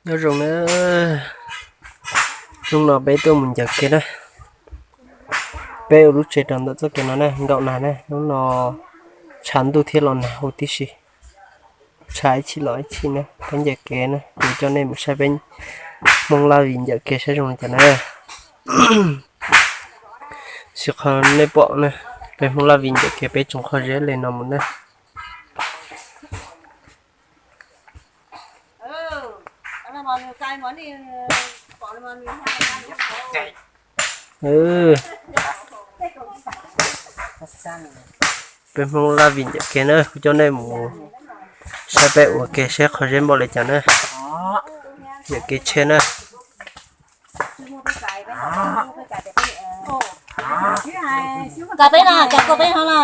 Nyob zoo na, hnub no peb tuaj mus ncaws kev na. Peb ua lub tsev rau ntawm txoj kev no na, nkaum nag na, hnub no tshav ntuj thiab los nag huv tib si. Tshav ib chim los ib chim na, peb ncaws kev na, kuv coj nej mus saib peb Hmoob Laj Vim ncaws kev saib zoo li cas na. Xwb qhov nej pom na, peb Hmoob Laj Vim ncaws kev peb tsoom qhov zeb li no mus na. Peb Hmoob Laj Vim ncaws kev na, kuv coj nej mus saib peb ua ke seb qhov zeb npaum li cas na. Ncaws kev tshiab na. Kom peb no, kom peb no na.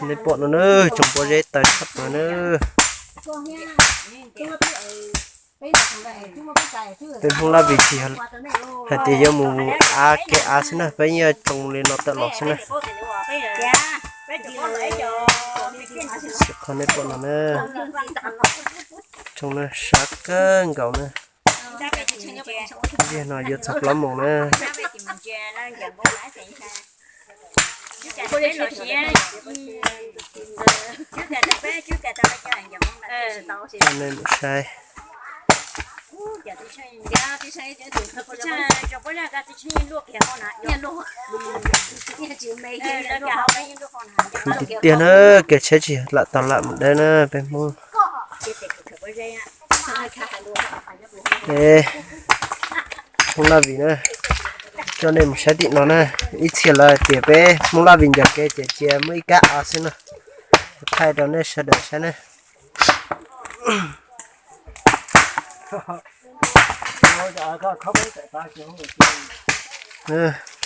Nej pom no na, tsoom pob zeb tawv tshaj plaws na. Peb Hmoob Laj Vim tsis hais tias yuav mus av kev av xwb na, peb yeej tsoo li no tawm los xwb na. Xwb qhov nej pom no na, tsoo na sab kawg nkaus na. Tiag no yuav txog plaub moos na. Coj nej mus saib. Tiag tiag na, kev tsheb tsis lam tau lam mus dawb na peb Hmoob. Hmoob Laj Vim na, coj nej mus saib tim no na. Ib txhia lawv hais tias peb Hmoob Laj Vim ncaws kev ces cia muaj ib kab av xwb na. Thaij rau nej sawv daws saib na.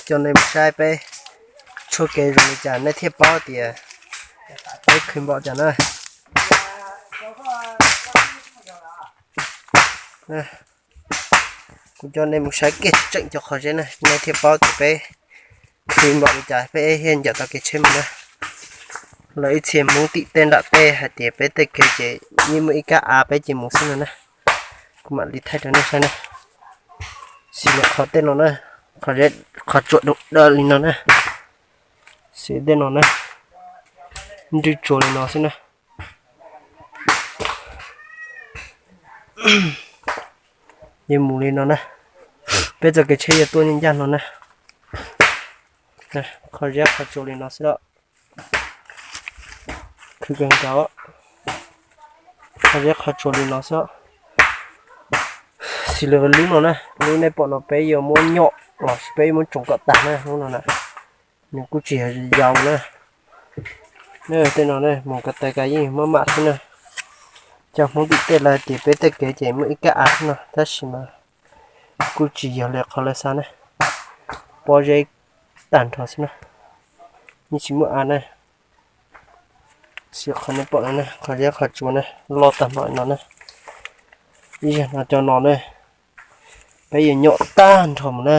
Coj nej mus saib peb tshuaj kev zoo li cas nej thiaj paub tias peb khwv npaum cas na. Kuv coj nej mus saib kiag tseem cov qhov zeb na, nej thiaj paub tias peb khwv npaum li cas peb thiaj ncaws tau kev tsheb mus na. Lawv ib txhia Hmoob tim tej nram tej hais tias peb tej kev ces yeej muaj ib kab av peb ces mus xwb no na. Kuv mam li thaij rau nej saib na. Xws li qhov tej no na, qhov tsuas doog daws li no na. Xws tej no na, nrwj tsuas li no xwb na. Yeej mus li no na. Peb txoj kev tsheb yuav tuaj ncaj ncaj no na. Qhov zeb qhov tsuas li no xwb os. Khwv kawg nkaus. Qhov zeb qhov tsuas li no xwb. Xws li lub no na, lub nej pom no peb yuav muab nyom los sis peb yuav muab tsoos kom tag na, lub no na. Nws kuj tsis yog yau na. Tej no mus ko taw kas yeej muab mam xwb na. Cov Hmoob tim tej lawv tias peb tej kev ces muaj ib kab av xwb no, tab sis mas kuj tsis yog li qhov lawv xav na. Pob zeb tag nrho xwb na, yeej tsis muaj av na. Xws qhov nej pom no na, qhov zeb qhov tsuas na, loj tag npaum no na. Ib zag no cov no na, peb yuav nyom tag nrho mus na.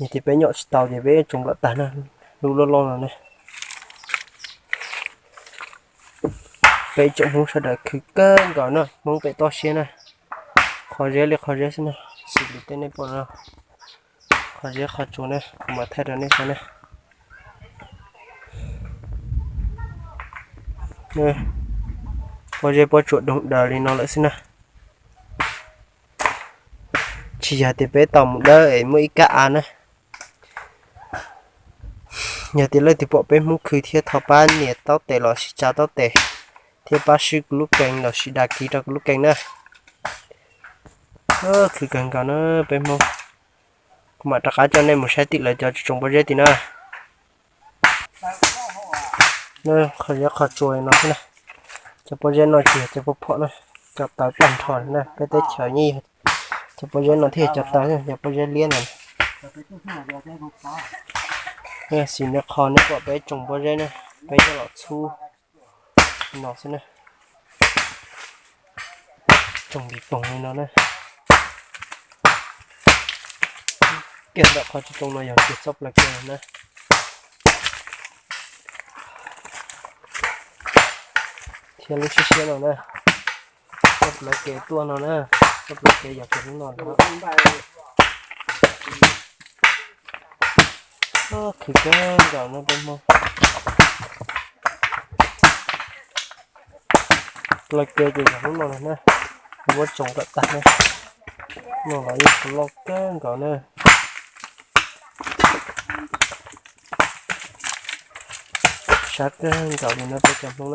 Yog tias peb nyom tsis tau ces peb tsoos kom tag na, lub loj loj no na. Peb tsoom Hmoob sawv daws khwv kawg nkaus na, Hmoob pem toj siab na. Qhov zeb li qhov zeb xwb na, xws li tej nej pom no. Qhov zeb qhov tsuas na, kuv mam thaij rau nej saib na. Pob zeb pob tsuas doog daws li no lawm xwb na. Tsis yog tias peb tau mus dawb es muaj ib kab av na. Yog tias leej twg pom peb Hmoob khwv thiab thov pab nias taub tes los sis tsa taub tes, thiab pab swb kuv lub kees los sis dag kiv rau kuv lub kees na. Khwv kawg nkaus na peb Hmoob. Kuv mam rov qab coj nej mus saib tim lawv cov tsoos pob zeb tim na. Qhov zeb qhov tsuas li no xwb na. Cov pob zeb no tsis yog cov pob phom na, cov tawv tag nrho na, peb teb chaws yeej yog cov pob zeb no thiaj yog cov tawv, cov pob zeb liab no. Xws li qhov nej pom peb tsoos pob zeb na, peb coj los txhub no xwb na. Tsoos pis poog li no na. kiag ntawm qhov tsis tsoo no yog kiag txoj plaws kev na. Thiab lub siab siab no na, txoj plaws kev tuaj no na, txoj plaws kev yog kiag lub no na. Khwv kawg nkaus no peb Hmoob. Plaws kev ces yog lub no na, muab tsoom kom tag na. No los yeej loj kawg nkaus na. Sab kawg nkaus li no peb cov Hmoob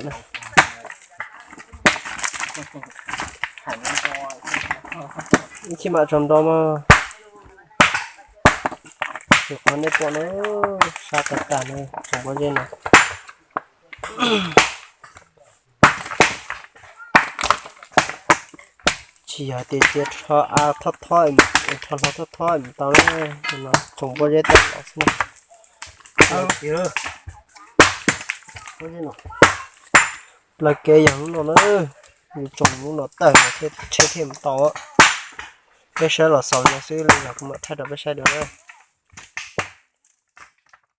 na. Ib chim mam tsaus nto mog. Xwm qhov nej pom na, sab tag tag na tsoom pob zeb no. Tsis yog tias cia rho av thob thob, rho hlo thob thob mus tau na, tsoom pob zeb tawm los xwb na. Plaws kev yog lub no na, yus tsoom lub no tawm mas thiaj tsheb thiaj mus tau. Peb saib los xaus no xwb li los kuv mam thaij rau peb saib dua na.